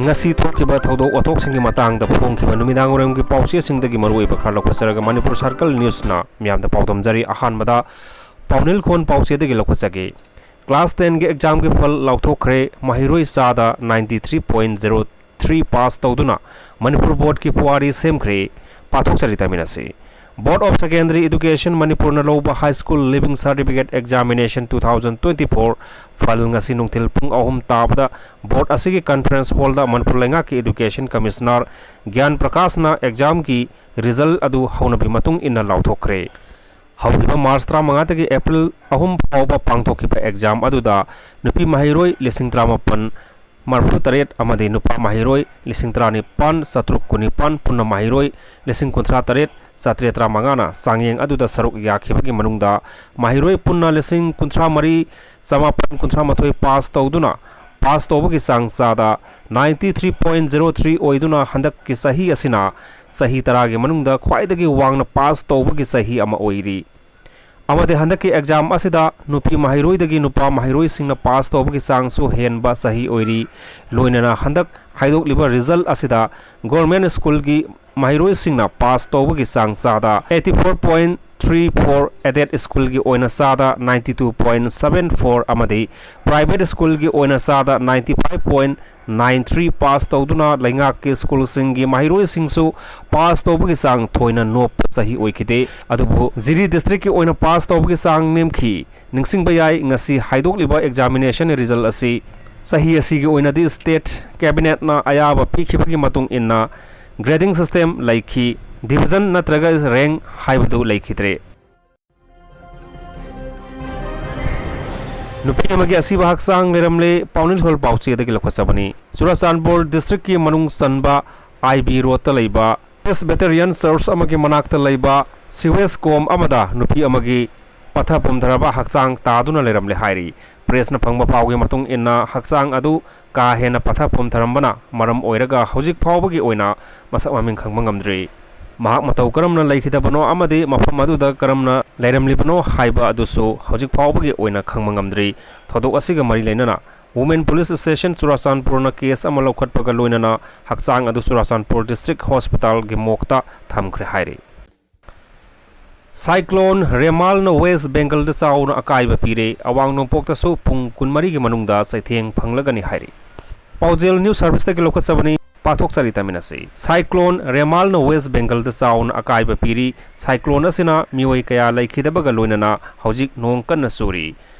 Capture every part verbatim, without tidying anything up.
ꯉꯁꯤ ꯊꯣꯛꯈꯤꯕ ꯊꯧꯗꯣꯛ ꯋꯥꯊꯣꯛꯁꯤꯡꯒꯤ ꯃꯇꯥꯡꯗ ꯐꯣꯡꯈꯤꯕ ꯅꯨꯃꯤꯗꯥꯡ ꯋꯥꯏꯔꯝꯒꯤ ꯄꯥꯎꯆꯦꯁꯤꯡꯗꯒꯤ ꯃꯔꯨꯑꯣꯏꯕ ꯈꯔ ꯂꯧꯈꯠꯆꯔꯒ ꯃꯅꯤꯄꯨꯔ ꯁꯔꯀꯜ ꯅ꯭ꯌꯨꯁꯅ ꯃꯤꯌꯥꯝꯗ ꯄꯥꯎꯗꯝꯖꯔꯤ꯫ ꯑꯍꯥꯟꯕꯗ ꯄꯥꯎꯅꯤꯜ ꯈꯣꯟ ꯄꯥꯎꯆꯦꯗꯒꯤ ꯂꯧꯈꯠꯆꯒꯦ꯫ ꯀ꯭ꯂꯥꯁ ꯇꯦꯟꯒꯤ ꯑꯦꯛꯖꯥꯝꯒꯤ ꯐꯜ ꯂꯥꯎꯊꯣꯛꯈ꯭ꯔꯦ꯫ ꯃꯍꯩꯔꯣꯏ ꯆꯥꯗ ninety three point zero three pass ꯇꯧꯗꯨꯅ ꯃꯅꯤꯄꯨꯔ ꯕꯣꯔꯗꯀꯤ ꯄꯨꯋꯥꯔꯤ ꯁꯦꯝꯈ꯭ꯔꯦ꯫ ꯄꯥꯊꯣꯛꯆꯔꯤ, ꯇꯥꯃꯤꯟꯅꯁꯤ꯫ Board of Secondary Education ꯃꯅꯤꯄꯨꯔꯅ ꯂꯧꯕ High School Leaving Certificate Examination two thousand twenty-four ꯐꯜ ꯉꯁꯤ ꯅꯨꯡꯊꯤꯜ ꯄꯨꯡ ꯑꯍꯨꯝ ꯇꯥꯕꯗ ꯕꯣꯔꯗ ꯑꯁꯤꯒꯤ ꯀꯟꯐꯔꯦꯟꯁ ꯍꯣꯜꯗ ꯃꯅꯤꯄꯨꯔ ꯂꯩꯉꯥꯛꯀꯤ ꯏꯗꯨꯀꯦꯁꯟ ꯀꯃꯤꯁꯅꯔ ꯒ꯭ꯌꯥꯟ ꯄ꯭ꯔꯀꯥꯁꯅ ꯑꯦꯛꯖꯥꯝꯒꯤ ꯔꯤꯖꯜ ꯑꯗꯨ ꯍꯧꯅꯕꯤ ꯃꯇꯨꯡ ꯏꯟꯅ ꯂꯥꯎꯊꯣꯛꯈ꯭ꯔꯦ꯫ ꯍꯧꯈꯤꯕ ꯃꯥꯔꯆ ꯇꯔꯥꯃꯉꯥꯗꯒꯤ ꯑꯦꯄ꯭ꯔꯤꯜ ꯑꯍꯨꯝ ꯐꯥꯎꯕ ꯄꯥꯡꯊꯣꯛꯈꯤꯕ ꯑꯦꯛꯖꯥꯝ ꯑꯗꯨꯗ ꯅꯨꯄꯤ ꯃꯍꯩꯔꯣꯏ ꯂꯤꯁꯤꯡ ꯇꯔꯥꯃꯥꯄꯟ ꯃꯔꯤꯐꯨ ꯇꯔꯦꯠ ꯑꯃꯗꯤ ꯅꯨꯄꯥ ꯃꯍꯩꯔꯣꯏ ꯂꯤꯁꯤꯡ ꯇꯔꯥꯅꯤꯄꯥꯟ ꯆꯥꯇ꯭ꯔꯨꯛ ꯀꯨꯟꯅꯤꯄꯥꯟ, ꯄꯨꯟꯅ ꯃꯍꯩꯔꯣꯏ ꯂꯤꯁꯤꯡ ꯀꯨꯟꯊ꯭ꯔꯥ ꯇꯔꯦꯠ ꯆꯥꯇ꯭ꯔꯦꯠ ꯇꯔꯥꯃꯉꯥꯅ ꯆꯥꯡꯌꯦꯡ ꯑꯗꯨꯗ ꯁꯔꯨꯛ ꯌꯥꯈꯤꯕꯒꯤ ꯃꯅꯨꯡꯗ ꯃꯍꯩꯔꯣꯏ ꯄꯨꯟꯅ ꯂꯤꯁꯤꯡ ꯀꯨꯟꯊ꯭ꯔꯥ ꯃꯔꯤ ꯆꯥꯃꯥꯄꯟ ꯀꯨꯟꯊ꯭ꯔꯥ ꯃꯥꯊꯣꯏ ꯄꯥꯁ ꯇꯧꯗꯨꯅ ꯄꯥꯁ ꯇꯧꯕꯒꯤ ꯆꯥꯡ ꯆꯥꯗ ninety three point zero three ꯑꯣꯏꯗꯨꯅ ꯍꯟꯗꯛꯀꯤ ꯆꯍꯤ ꯑꯁꯤꯅ ꯆꯍꯤ ꯇꯔꯥꯒꯤ ꯃꯅꯨꯡꯗ ꯈ꯭ꯋꯥꯏꯗꯒꯤ ꯋꯥꯡꯅ ꯄꯥꯁ ꯇꯧꯕꯒꯤ ꯆꯍꯤ ꯑꯃ ꯑꯣꯏꯔꯤ꯫ ꯑꯃꯗꯤ ꯍꯟꯗꯛꯀꯤ ꯑꯦꯛꯖꯥꯝ ꯑꯁꯤꯗ ꯅꯨꯄꯤ ꯃꯍꯩꯔꯣꯏꯗꯒꯤ ꯅꯨꯄꯥ ꯃꯍꯩꯔꯣꯏꯁꯤꯡꯅ ꯄꯥꯁ ꯇꯧꯕꯒꯤ ꯆꯥꯡꯁꯨ ꯍꯦꯟꯕ ꯆꯍꯤ ꯑꯣꯏꯔꯤ꯫ ꯂꯣꯏꯅꯅ ꯍꯟꯗꯛ ꯍꯥꯏꯗꯣꯛꯂꯤꯕ ꯔꯤꯖꯜ ꯑꯁꯤꯗ ꯒꯣꯔꯃꯦꯟ ꯁ꯭ꯀꯨꯜꯒꯤ ꯃꯍꯩꯔꯣꯏꯁꯤꯡꯅ ꯄꯥꯁ ꯇꯧꯕꯒꯤ ꯆꯥꯡ ꯆꯥꯗ eighty four point three four, aided ꯁ꯭ꯀꯨꯜꯒꯤ ꯑꯣꯏꯅ ꯆꯥꯗ ninety two point seven four ꯑꯃꯗꯤ ꯄ꯭ꯔꯥꯏꯚꯦꯠ ꯁ꯭ꯀꯨꯜꯒꯤ ꯑꯣꯏꯅ ꯆꯥꯗ ninety five point nine three pass ꯇꯧꯗꯨꯅ ꯂꯩꯉꯥꯛꯀꯤ ꯁ꯭ꯀꯨꯜꯁꯤꯡꯒꯤ ꯃꯍꯩꯔꯣꯏꯁꯤꯡꯁꯨ ꯄꯥꯁ ꯇꯧꯕꯒꯤ ꯆꯥꯡ ꯊꯣꯏꯅ ꯅꯣꯞꯄ ꯆꯍꯤ ꯑꯣꯏꯈꯤꯗꯦ꯫ ꯑꯗꯨꯕꯨ ꯖꯤꯔꯤ ꯗꯤꯁꯇ꯭ꯔꯤꯛꯀꯤ ꯑꯣꯏꯅ ꯄꯥꯁ ꯇꯧꯕꯒꯤ ꯆꯥꯡ ꯅꯦꯝꯈꯤ꯫ ꯅꯤꯡꯁꯤꯡꯕ ꯌꯥꯏ, ꯉꯁꯤ ꯍꯥꯏꯗꯣꯛꯂꯤꯕ ꯑꯦꯛꯖꯥꯃꯤꯅꯦꯁꯟ ꯔꯤꯖꯜ ꯑꯁꯤ ꯆꯍꯤ ꯑꯁꯤꯒꯤ ꯑꯣꯏꯅꯗꯤ ꯁ꯭ꯇꯦꯠ ꯀꯦꯕꯤꯅꯦꯠꯅ ꯑꯌꯥꯕ ꯄꯤꯈꯤꯕꯒꯤ ꯃꯇꯨꯡ ꯏꯟꯅ ꯒ꯭ꯔꯦꯗꯤꯡ ꯁꯤꯁꯇꯦꯝ ꯂꯩꯈꯤ꯫ ꯗꯤꯚꯤꯖꯟ ꯅꯠꯇ꯭ꯔꯒ ꯔꯦꯡ ꯍꯥꯏꯕꯗꯨ ꯂꯩꯈꯤꯗ꯭ꯔꯦ꯫ ꯅꯨꯄꯤ ꯑꯃꯒꯤ ꯑꯁꯤꯕ ꯍꯛꯆꯥꯡ ꯂꯩꯔꯝꯂꯦ꯫ ꯄꯥꯎꯅꯤꯜ ꯍꯣꯜ ꯄꯥꯎꯆꯦꯗꯒꯤ ꯂꯧꯈꯠꯆꯕꯅꯤ꯫ ꯆꯨꯔꯥꯆꯥꯟꯄꯨꯔ ꯗꯤꯁꯇ꯭ꯔꯤꯛꯀꯤ ꯃꯅꯨꯡ ꯆꯟꯕ ꯑꯥꯏ ꯕꯤ ꯔꯣꯗꯇ ꯂꯩꯕ ꯄ꯭ꯔꯦꯁꯕꯤꯇꯦꯔꯤꯌꯟ ꯆꯔꯆ ꯑꯃꯒꯤ ꯃꯅꯥꯛꯇ ꯂꯩꯕ ꯁꯤꯋꯦꯖ ꯀꯣꯝ ꯑꯃꯗ ꯅꯨꯄꯤ ꯑꯃꯒꯤ ꯄꯠꯊ ꯄꯨꯝꯊꯔꯕ ꯍꯛꯆꯥꯡ ꯇꯥꯗꯨꯅ ꯂꯩꯔꯝꯂꯦ ꯍꯥꯏꯔꯤ꯫ ꯄ꯭ꯔꯦꯁꯅ ꯐꯪꯕ ꯄꯥꯎꯒꯤ ꯃꯇꯨꯡ ꯏꯟꯅ, ꯍꯛꯆꯥꯡ ꯑꯗꯨ ꯀꯥ ꯍꯦꯟꯅ ꯄꯠꯊ ꯄꯨꯝꯊꯔꯝꯕꯅ ꯃꯔꯝ ꯑꯣꯏꯔꯒ ꯍꯧꯖꯤꯛ ꯐꯥꯎꯕꯒꯤ ꯑꯣꯏꯅ ꯃꯁꯛ ꯃꯃꯤꯡ ꯈꯪꯕ ꯉꯝꯗ꯭ꯔꯤ꯫ ꯃꯍꯥꯛ ꯃꯇꯧ ꯀꯔꯝꯅ ꯂꯩꯈꯤꯗꯕꯅꯣ ꯑꯃꯗꯤ ꯃꯐꯝ ꯑꯗꯨꯗ ꯀꯔꯝꯅ ꯂꯩꯔꯝꯂꯤꯕꯅꯣ ꯍꯥꯏꯕ ꯑꯗꯨꯁꯨ ꯍꯧꯖꯤꯛ ꯐꯥꯎꯕꯒꯤ ꯑꯣꯏꯅ ꯈꯪꯕ ꯉꯝꯗ꯭ꯔꯤ꯫ ꯊꯧꯗꯣꯛ ꯑꯁꯤꯒ ꯃꯔꯤ ꯂꯩꯅꯅ Women Police Station ꯆꯨꯔꯥꯆꯥꯟꯄꯨꯔꯅ case ꯑꯃ ꯂꯧꯈꯠꯄꯒ ꯂꯣꯏꯅꯅ ꯍꯛꯆꯥꯡ ꯑꯗꯨ ꯆꯨꯔꯥꯆꯥꯟꯄꯨꯔ District Hospitalꯒꯤ morgueꯇ ꯊꯝꯈ꯭ꯔꯦ ꯍꯥꯏꯔꯤ꯫ Cyclone ꯔꯦꯃꯥꯜꯅ West Bengalꯗ ꯆꯥꯎꯅ ꯑꯀꯥꯏꯕ ꯄꯤꯔꯦ꯫ ꯑꯋꯥꯡ ꯅꯣꯡꯄꯣꯛꯇꯁꯨ ꯄꯨꯡ ꯀꯨꯟꯃꯔꯤꯒꯤ ꯃꯅꯨꯡꯗ ꯆꯩꯊꯦꯡ ꯐꯪꯂꯒꯅꯤ ꯍꯥꯏꯔꯤ꯫ ꯄꯥꯎꯖꯦꯜ News Serviceꯇꯒꯤ ꯂꯧꯈꯠꯆꯕꯅꯤ꯫ ꯄꯥꯊꯣꯛꯆꯔꯤ ꯇꯥꯃꯤꯟꯅꯁꯤ꯫ Cyclone ꯔꯦꯃꯥꯜꯅ West Bengalꯗ ꯆꯥꯎꯅ ꯑꯀꯥꯏꯕ ꯄꯤꯔꯤ꯫ Cyclone ꯑꯁꯤꯅ ꯃꯤꯑꯣꯏ ꯀꯌꯥ ꯂꯩꯈꯤꯗꯕꯒ ꯂꯣꯏꯅꯅ ꯍꯧꯖꯤꯛ ꯅꯣꯡ ꯀꯟꯅ ꯆꯨꯔꯤ꯫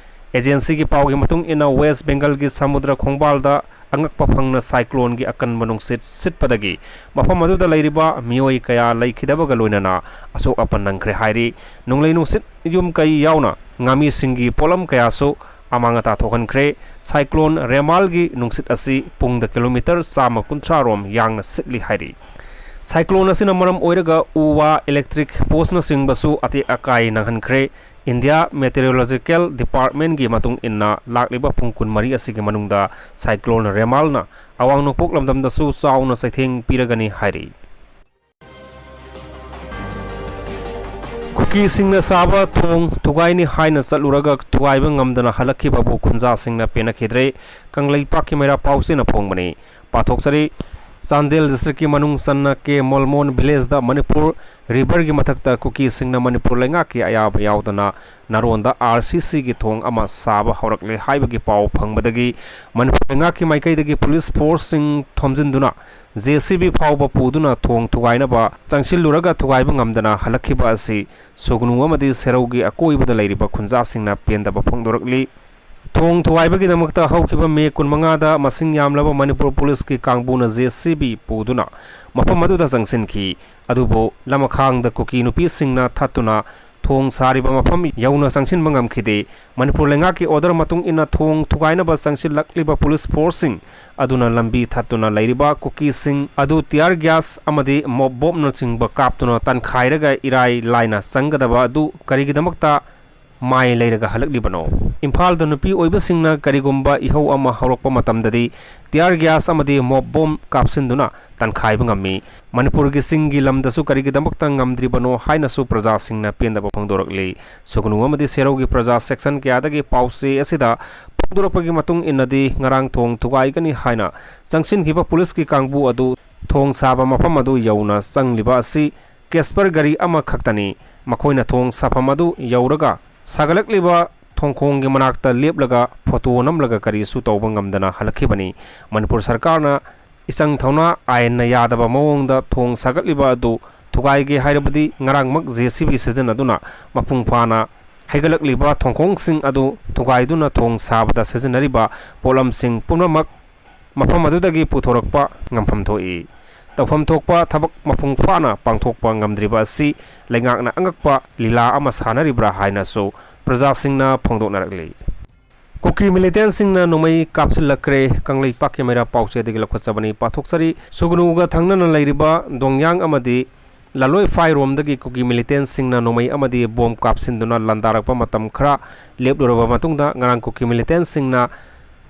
Agencyꯒꯤ ꯄꯥꯎꯒꯤ ꯃꯇꯨꯡ ꯏꯟꯅ, West Bengalꯒꯤ ꯁꯃꯨꯗ꯭ꯔ ꯈꯣꯡꯕꯥꯜꯗ ꯑꯉꯛꯄ ꯐꯪꯅ cycloneꯒꯤ ꯑꯀꯟꯕ ꯅꯨꯡꯁꯤꯠ ꯁꯤꯠꯄꯗꯒꯤ ꯃꯐꯝ ꯑꯗꯨꯗ ꯂꯩꯔꯤꯕ ꯃꯤꯑꯣꯏ ꯀꯌꯥ ꯂꯩꯈꯤꯗꯕꯒ ꯂꯣꯏꯅꯅ ꯑꯁꯣꯛ ꯑꯄꯟ ꯅꯪꯈ꯭ꯔꯦ ꯍꯥꯏꯔꯤ꯫ ꯅꯣꯡꯂꯩ ꯅꯨꯡꯁꯤꯠ, ꯌꯨꯝ ꯀꯩ ꯌꯥꯎꯅ ꯉꯥꯃꯤꯁꯤꯡꯒꯤ ꯄꯣꯠꯂꯝ ꯀꯌꯥꯁꯨ ꯑꯃꯥꯡ ꯑꯇꯥ ꯊꯣꯛꯍꯟꯈ꯭ꯔꯦ꯫ Cyclone ꯔꯦꯃꯥꯜꯒꯤ ꯅꯨꯡꯁꯤꯠ ꯑꯁꯤ ꯄꯨꯡꯗ kilometre ꯆꯥꯝꯃ ꯀꯨꯟꯊ꯭ꯔꯥ ꯔꯣꯝ ꯌꯥꯡꯅ ꯁꯤꯠꯂꯤ ꯍꯥꯏꯔꯤ꯫ Cyclone ꯑꯁꯤꯅ ꯃꯔꯝ ꯑꯣꯏꯔꯒ ꯎ ꯋꯥ, electric postꯅꯆꯤꯡꯕꯁꯨ ꯑꯇꯦꯛ ꯑꯀꯥꯏ ꯅꯪꯍꯟꯈ꯭ꯔꯦ꯫ India Meteorological Departmentꯀꯤ ꯃꯇꯨꯡ ꯏꯟꯅ, ꯂꯥꯛꯂꯤꯕ ꯄꯨꯡ ꯀꯨꯟꯃꯔꯤ ꯑꯁꯤꯒꯤ ꯃꯅꯨꯡꯗ cyclone ꯔꯦꯃꯥꯜꯅ ꯑꯋꯥꯡ ꯅꯣꯡꯄꯣꯛ ꯂꯝꯗꯝꯗꯁꯨ ꯆꯥꯎꯅ ꯆꯩꯊꯦꯡ ꯄꯤꯔꯒꯅꯤ ꯍꯥꯏꯔꯤ꯫ ꯀꯨꯀꯤꯁꯤꯡꯅ ꯁꯥꯕ ꯊꯣꯡ ꯊꯨꯒꯥꯏꯅꯤ ꯍꯥꯏꯅ ꯆꯠꯂꯨꯔꯒ ꯊꯨꯒꯥꯏꯕ ꯉꯝꯗꯅ ꯍꯜꯂꯛꯈꯤꯕꯕꯨ ꯈꯨꯟꯖꯥꯁꯤꯡꯅ ꯄꯦꯟꯅꯈꯤꯗ꯭ꯔꯦ꯫ ꯀꯪꯂꯩꯄꯥꯛꯀꯤ ꯃꯩꯔꯥ ꯄꯥꯎꯆꯦꯅ ꯐꯣꯡꯕꯅꯤ꯫ ꯄꯥꯊꯣꯛꯆꯔꯤ꯫ ꯆꯥꯟꯗꯦꯜ districtꯀꯤ ꯃꯅꯨꯡ ꯆꯟꯅ ꯀꯦ ꯃꯣꯜꯃꯣꯟ villageꯗ ꯃꯅꯤꯄꯨꯔ riverꯒꯤ ꯃꯊꯛꯇ ꯀꯨꯀꯤꯁꯤꯡꯅ ꯃꯅꯤꯄꯨꯔ ꯂꯩꯉꯥꯛꯀꯤ ꯑꯌꯥꯕ ꯌꯥꯎꯗꯅ ꯅꯥꯔꯣꯟꯗ RCCꯒꯤ ꯊꯣꯡ ꯑꯃ ꯁꯥꯕ ꯍꯧꯔꯛꯂꯦ ꯍꯥꯏꯕꯒꯤ ꯄꯥꯎ ꯐꯪꯕꯗꯒꯤ ꯃꯅꯤꯄꯨꯔ ꯂꯩꯉꯥꯛꯀꯤ ꯃꯥꯏꯀꯩꯗꯒꯤ police forceꯁꯤꯡ ꯊꯣꯝꯖꯤꯟꯗꯨꯅ JCB ꯐꯥꯎꯕ ꯄꯨꯗꯨꯅ ꯊꯣꯡ ꯊꯨꯒꯥꯏꯅꯕ ꯆꯪꯁꯤꯜꯂꯨꯔꯒ ꯊꯨꯒꯥꯏꯕ ꯉꯝꯗꯅ ꯍꯜꯂꯛꯈꯤꯕ ꯑꯁꯤ ꯁꯨꯒꯅꯨ ꯑꯃꯗꯤ ꯁꯦꯔꯧꯒꯤ ꯑꯀꯣꯏꯕꯗ ꯂꯩꯔꯤꯕ ꯈꯨꯟꯖꯥꯁꯤꯡꯅ ꯄꯦꯟꯗꯕ ꯐꯣꯡꯗꯣꯔꯛꯂꯤ꯫ ꯊꯣꯡ ꯊꯨꯒꯥꯏꯕꯒꯤꯗꯃꯛꯇ ꯍꯧꯈꯤꯕ ꯃꯦ ꯀꯨꯟꯃꯉꯥꯗ ꯃꯁꯤꯡ ꯌꯥꯝꯂꯕ ꯃꯅꯤꯄꯨꯔ policeꯀꯤ ꯀꯥꯡꯕꯨꯅ JCB ꯄꯨꯗꯨꯅ ꯃꯐꯝ ꯑꯗꯨꯗ ꯆꯪꯁꯤꯟꯈꯤ꯫ ꯑꯗꯨꯕꯨ ꯂꯃꯈꯥꯡꯗ ꯀꯨꯀꯤ ꯅꯨꯄꯤꯁꯤꯡꯅ ꯊꯠꯇꯨꯅ ꯊꯣꯡ ꯁꯥꯔꯤꯕ ꯃꯐꯝ ꯌꯧꯅ ꯆꯪꯁꯤꯟꯕ ꯉꯝꯈꯤꯗꯦ꯫ ꯃꯅꯤꯄꯨꯔ ꯂꯩꯉꯥꯛꯀꯤ order ꯃꯇꯨꯡ ꯏꯟꯅ ꯊꯣꯡ ꯊꯨꯒꯥꯏꯅꯕ ꯆꯪꯁꯤꯜꯂꯛꯂꯤꯕ police forceꯁꯤꯡ ꯑꯗꯨꯅ ꯂꯝꯕꯤ ꯊꯠꯇꯨꯅ ꯂꯩꯔꯤꯕ ꯀꯨꯀꯤꯁꯤꯡ ꯑꯗꯨ tear gas ꯑꯃꯗꯤ mob bombꯅꯆꯤꯡꯕ ꯀꯥꯞꯇꯨꯅ ꯇꯥꯟꯈꯥꯏꯔꯒ ꯏꯔꯥꯏ ꯂꯥꯏꯅ ꯆꯪꯒꯗꯕ ꯑꯗꯨ ꯀꯔꯤꯒꯤꯗꯃꯛꯇ ꯃꯥꯏ ꯂꯩꯔꯒ ꯍꯜꯂꯛꯂꯤꯕꯅꯣ? ꯏꯝꯐꯥꯜꯗ ꯅꯨꯄꯤ ꯑꯣꯏꯕꯁꯤꯡꯅ ꯀꯔꯤꯒꯨꯝꯕ ꯏꯍꯧ ꯑꯃ ꯍꯧꯔꯛꯄ ꯃꯇꯝꯗꯗꯤ tear gas ꯑꯃꯗꯤ mop bomb ꯀꯥꯞꯁꯤꯟꯗꯨꯅ ꯇꯟꯈꯥꯏꯕ ꯉꯝꯃꯤ꯫ ꯃꯅꯤꯄꯨꯔꯒꯤ ꯆꯤꯡꯒꯤ ꯂꯝꯗꯁꯨ ꯀꯔꯤꯒꯤꯗꯃꯛꯇ ꯉꯝꯗ꯭ꯔꯤꯕꯅꯣ ꯍꯥꯏꯅꯁꯨ ꯄ꯭ꯔꯖꯥꯁꯤꯡꯅ ꯄꯦꯟꯗꯕ ꯐꯣꯡꯗꯣꯔꯛꯂꯤ꯫ ꯁꯨꯒꯅꯨ ꯑꯃꯗꯤ ꯁꯦꯔꯧꯒꯤ ꯄ꯭ꯔꯖꯥ section ꯀꯌꯥꯗꯒꯤ ꯄꯥꯎꯆꯦ ꯑꯁꯤꯗ ꯐꯣꯡꯗꯣꯔꯛꯄꯒꯤ ꯃꯇꯨꯡ ꯏꯟꯅꯗꯤ, ꯉꯔꯥꯡ ꯊꯣꯡ ꯊꯨꯒꯥꯏꯒꯅꯤ ꯍꯥꯏꯅ ꯆꯪꯁꯤꯟꯈꯤꯕ ꯄꯨꯂꯤꯁꯀꯤ ꯀꯥꯡꯕꯨ ꯑꯗꯨ ꯊꯣꯡ ꯁꯥꯕ ꯃꯐꯝ ꯑꯗꯨ ꯌꯧꯅ ꯆꯪꯂꯤꯕ ꯑꯁꯤ Casper ꯒꯥꯔꯤ ꯑꯃꯈꯛꯇꯅꯤ꯫ ꯃꯈꯣꯏꯅ ꯊꯣꯡ ꯁꯥꯐꯝ ꯑꯗꯨ ꯌꯧꯔꯒ ꯁꯥꯒꯠꯂꯛꯂꯤꯕ ꯊꯣꯡꯈꯣꯡꯒꯤ ꯃꯅꯥꯛꯇ ꯂꯦꯞꯂꯒ ꯐꯣꯇꯣ ꯅꯝꯂꯒ ꯀꯔꯤꯁꯨ ꯇꯧꯕ ꯉꯝꯗꯅ ꯍꯜꯂꯛꯈꯤꯕꯅꯤ꯫ ꯃꯅꯤꯄꯨꯔ ꯁꯔꯀꯥꯔꯅ ꯏꯆꯪ ꯊꯧꯅꯥ ꯑꯥꯏꯟꯅ ꯌꯥꯗꯕ ꯃꯑꯣꯡꯗ ꯊꯣꯡ ꯁꯥꯒꯠꯂꯤꯕ ꯑꯗꯨ ꯊꯨꯒꯥꯏꯒꯦ ꯍꯥꯏꯔꯕꯗꯤ ꯉꯔꯥꯡꯃꯛ JCB ꯁꯤꯖꯤꯟꯅꯗꯨꯅ ꯃꯄꯨꯡ ꯐꯥꯅ ꯍꯩꯒꯠꯂꯛꯂꯤꯕ ꯊꯣꯡꯈꯣꯡꯁꯤꯡ ꯑꯗꯨ ꯊꯨꯒꯥꯏꯗꯨꯅ ꯊꯣꯡ ꯁꯥꯕꯗ ꯁꯤꯖꯤꯟꯅꯔꯤꯕ ꯄꯣꯠꯂꯝꯁꯤꯡ ꯄꯨꯝꯅꯃꯛ ꯃꯐꯝ ꯑꯗꯨꯗꯒꯤ ꯄꯨꯊꯣꯔꯛꯄ ꯉꯝꯐꯝ ꯊꯣꯛꯏ꯫ ꯇꯧꯐꯝ ꯊꯣꯛꯄ ꯊꯕꯛ ꯃꯄꯨꯡ ꯐꯥꯅ ꯄꯥꯡꯊꯣꯛꯄ ꯉꯝꯗ꯭ꯔꯤꯕ ꯑꯁꯤ ꯂꯩꯉꯥꯛꯅ ꯑꯉꯛꯄ ꯂꯤꯂꯥ ꯑꯃ ꯁꯥꯟꯅꯔꯤꯕ꯭ꯔꯥ ꯍꯥꯏꯅꯁꯨ ꯄ꯭ꯔꯖꯥꯁꯤꯡꯅ ꯐꯣꯡꯗꯣꯛꯅꯔꯛꯂꯤ꯫ ꯀꯨꯀꯤ militantꯁꯤꯡꯅ ꯅꯣꯡꯃꯩ ꯀꯥꯞꯁꯤꯜꯂꯛꯈ꯭ꯔꯦ꯫ ꯀꯪꯂꯩꯄꯥꯛꯀꯤ ꯃꯩꯔꯥ ꯄꯥꯎꯆꯦꯗꯒꯤ ꯂꯧꯈꯠꯆꯕꯅꯤ꯫ ꯄꯥꯊꯣꯛꯆꯔꯤ꯫ ꯁꯨꯒꯅꯨꯒ ꯊꯪꯅꯅ ꯂꯩꯔꯤꯕ ꯗꯣꯡꯌꯥꯡ ꯑꯃꯗꯤ ꯂꯥꯂꯣꯏꯐꯥꯏꯔꯣꯝꯗꯒꯤ ꯀꯨꯀꯤ militantꯁꯤꯡꯅ ꯅꯣꯡꯃꯩ ꯑꯃꯗꯤ ꯕꯣꯝ ꯀꯥꯞꯁꯤꯟꯗꯨꯅ ꯂꯥꯟꯗꯥꯔꯛꯄ ꯃꯇꯝ ꯈꯔ ꯂꯦꯞꯂꯨꯔꯕ ꯃꯇꯨꯡꯗ, ꯉꯔꯥꯡ ꯀꯨꯀꯤ militantꯁꯤꯡꯅ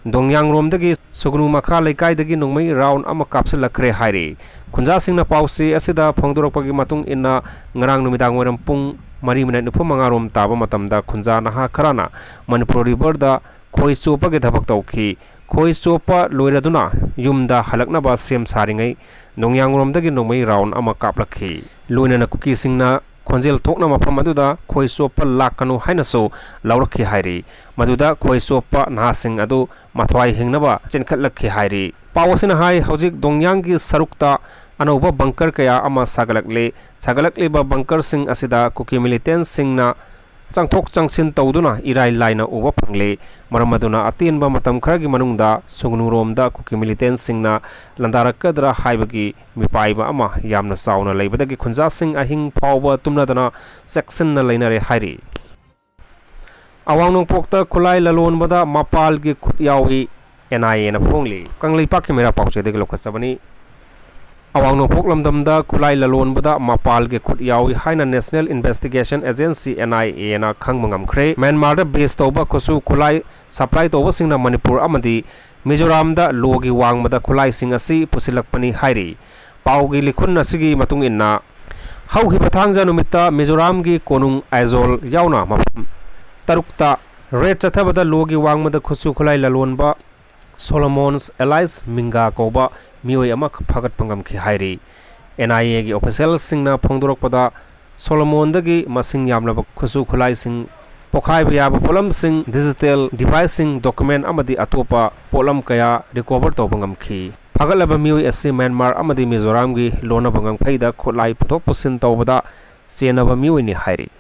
ꯗꯣꯡꯌꯥꯡꯔꯣꯝꯗꯒꯤ ꯁꯨꯒꯅꯨ ꯃꯈꯥ ꯂꯩꯀꯥꯏꯗꯒꯤ ꯅꯣꯡꯃꯩ round ꯑꯃ ꯀꯥꯞꯁꯤꯜꯂꯛꯈ꯭ꯔꯦ ꯍꯥꯏꯔꯤ꯫ ꯈꯨꯟꯖꯥꯁꯤꯡꯅ ꯄꯥꯎꯆꯦ ꯑꯁꯤꯗ ꯐꯣꯡꯗꯣꯔꯛꯄꯒꯤ ꯃꯇꯨꯡ ꯏꯟꯅ, ꯉꯔꯥꯡ ꯅꯨꯃꯤꯗꯥꯡ ꯋꯥꯏꯔꯝ ꯄꯨꯡ ꯃꯔꯤ minute ꯅꯤꯐꯨ ꯃꯉꯥ ꯔꯣꯝ ꯇꯥꯕ ꯃꯇꯝꯗ, ꯈꯨꯟꯖꯥ ꯅꯍꯥ ꯈꯔꯅ ꯃꯅꯤꯄꯨꯔ riverꯗ ꯈꯣꯏ ꯆꯣꯞꯄꯒꯤ ꯊꯕꯛ ꯇꯧꯈꯤ꯫ ꯈꯣꯏ ꯆꯣꯞꯄ ꯂꯣꯏꯔꯗꯨꯅ ꯌꯨꯝꯗ ꯍꯜꯂꯛꯅꯕ ꯁꯦꯝ ꯁꯥꯔꯤꯉꯩ, ꯗꯣꯡꯌꯥꯡꯔꯣꯝꯗꯒꯤ ꯅꯣꯡꯃꯩ round ꯑꯃ ꯀꯥꯞꯂꯛꯈꯤ꯫ ꯂꯣꯏꯅꯅ ꯀꯨꯀꯤꯁꯤꯡꯅ ꯈꯣꯟꯖꯦꯜ ꯊꯣꯛꯅ ꯃꯐꯝ ꯑꯗꯨꯗ ꯈꯣꯏ ꯆꯣꯞꯄ ꯂꯥꯛꯀꯅꯨ ꯍꯥꯏꯅꯁꯨ ꯂꯥꯎꯔꯛꯈꯤ ꯍꯥꯏꯔꯤ꯫ ꯃꯗꯨꯗ ꯈꯣꯏ ꯆꯣꯞꯄ ꯅꯍꯥꯁꯤꯡ ꯑꯗꯨ ꯃꯊ꯭ꯋꯥꯏ ꯍꯤꯡꯅꯕ ꯆꯦꯟꯈꯠꯂꯛꯈꯤ ꯍꯥꯏꯔꯤ꯫ ꯄꯥꯎ ꯑꯁꯤꯅ ꯍꯥꯏ, ꯍꯧꯖꯤꯛ ꯗꯣꯡꯌꯥꯡꯒꯤ ꯁꯔꯨꯛꯇ ꯑꯅꯧꯕ bunker ꯀꯌꯥ ꯑꯃ ꯁꯥꯒꯠꯂꯛꯂꯦ꯫ ꯁꯥꯒꯠꯂꯛꯂꯤꯕ bunkerꯁꯤꯡ ꯑꯁꯤꯗ ꯀꯨꯀꯤ militantꯁꯤꯡꯅ ꯆꯪꯊꯣꯛ ꯆꯪꯁꯤꯟ ꯇꯧꯗꯨꯅ ꯏꯔꯥꯏ ꯂꯥꯏꯅ ꯎꯕ ꯐꯪꯂꯦ꯫ ꯃꯔꯝ ꯑꯗꯨꯅ ꯑꯇꯦꯟꯕ ꯃꯇꯝ ꯈꯔꯒꯤ ꯃꯅꯨꯡꯗ ꯁꯨꯒꯅꯨꯔꯣꯝꯗ ꯀꯨꯀꯤ militantꯁꯤꯡꯅ ꯂꯥꯟꯗꯥꯔꯛꯀꯗ꯭ꯔꯥ ꯍꯥꯏꯕꯒꯤ ꯃꯤꯄꯥꯏꯕ ꯑꯃ ꯌꯥꯝꯅ ꯆꯥꯎꯅ ꯂꯩꯕꯗꯒꯤ ꯈꯨꯟꯖꯥꯁꯤꯡ ꯑꯍꯤꯡ ꯐꯥꯎꯕ ꯇꯨꯝꯅꯗꯅ ꯆꯦꯛꯁꯤꯟꯅ ꯂꯩꯅꯔꯦ ꯍꯥꯏꯔꯤ꯫ ꯑꯋꯥꯡ ꯅꯣꯡꯄꯣꯛꯇ ꯈꯨꯠꯂꯥꯏ ꯂꯂꯣꯟꯕꯗ ꯃꯄꯥꯜꯒꯤ ꯈꯨꯠ ꯌꯥꯎꯏ, NIAꯅ ꯐꯣꯡꯂꯤ꯫ ꯀꯪꯂꯩꯄꯥꯛꯀꯤ ꯃꯩꯔꯥ ꯄꯥꯎꯆꯦꯗꯒꯤ ꯂꯧꯈꯠꯆꯕꯅꯤ꯫ ꯑꯋꯥꯡ ꯅꯣꯡꯄꯣꯛ ꯂꯝꯗꯝꯗ ꯈꯨꯠꯂꯥꯏ ꯂꯂꯣꯟꯕꯗ ꯃꯄꯥꯜꯒꯤ ꯈꯨꯠ ꯌꯥꯎꯏ ꯍꯥꯏꯅ National Investigation Agency, N I A ꯅ ꯈꯪꯕ ꯉꯝꯈ꯭ꯔꯦ꯫ ꯃ꯭ꯌꯥꯟꯃꯥꯔꯗ base ꯇꯧꯕ ꯈꯨꯠꯁꯨ ꯈꯨꯠꯂꯥꯏ supply ꯇꯧꯕꯁꯤꯡꯅ ꯃꯅꯤꯄꯨꯔ ꯑꯃꯗꯤ ꯃꯤꯖꯣꯔꯥꯝꯗ ꯂꯣꯒꯤ ꯋꯥꯡꯃꯗ ꯈꯨꯠꯂꯥꯏꯁꯤꯡ ꯑꯁꯤ ꯄꯨꯁꯤꯜꯂꯛꯄꯅꯤ ꯍꯥꯏꯔꯤ꯫ ꯄꯥꯎꯒꯤ ꯂꯤꯈꯨꯟ ꯑꯁꯤꯒꯤ ꯃꯇꯨꯡ ꯏꯟꯅ, ꯍꯧꯈꯤꯕ ꯊꯥꯡꯖ ꯅꯨꯃꯤꯠꯇ ꯃꯤꯖꯣꯔꯥꯝꯒꯤ ꯀꯣꯅꯨꯡ ꯑꯥꯏꯖꯣꯜ ꯌꯥꯎꯅ ꯃꯐꯝ ꯇꯔꯨꯛꯇ raid ꯆꯠꯊꯕꯗ ꯂꯣꯒꯤ ꯋꯥꯡꯃꯗ ꯈꯨꯠꯁꯨ ꯈꯨꯠꯂꯥꯏ ꯂꯂꯣꯟꯕ ꯁꯣꯂꯣꯃꯣꯟꯁ alias ꯃꯤꯡꯒꯥ ꯀꯧꯕ ꯃꯤꯑꯣꯏ ꯑꯃ ꯐꯥꯒꯠꯄ ꯉꯝꯈꯤ ꯍꯥꯏꯔꯤ꯫ N I A ꯒꯤ officialꯁꯤꯡꯅ ꯐꯣꯡꯗꯣꯔꯛꯄꯗ, ꯁꯣꯂꯣꯃꯣꯟꯗꯒꯤ ꯃꯁꯤꯡ ꯌꯥꯝꯂꯕ ꯈꯨꯠꯁꯨ ꯈꯨꯠꯂꯥꯏꯁꯤꯡ, ꯄꯣꯈꯥꯏꯕ ꯌꯥꯕ ꯄꯣꯠꯂꯝꯁꯤꯡ, digital deviceꯁꯤꯡ, document ꯑꯃꯗꯤ ꯑꯇꯣꯞꯄ ꯄꯣꯠꯂꯝ ꯀꯌꯥ recover ꯇꯧꯕ ꯉꯝꯈꯤ꯫ ꯐꯥꯒꯠꯂꯕ ꯃꯤꯑꯣꯏ ꯑꯁꯤ ꯃ꯭ꯌꯥꯟꯃꯥꯔ ꯑꯃꯗꯤ ꯃꯤꯖꯣꯔꯥꯝꯒꯤ ꯂꯣꯟꯅꯕ ꯉꯝꯈꯩꯗ ꯈꯨꯠꯂꯥꯏ ꯄꯨꯊꯣꯛ ꯄꯨꯁꯤꯟ ꯇꯧꯕꯗ ꯆꯦꯟꯅꯕ ꯃꯤꯑꯣꯏꯅꯤ ꯍꯥꯏꯔꯤ꯫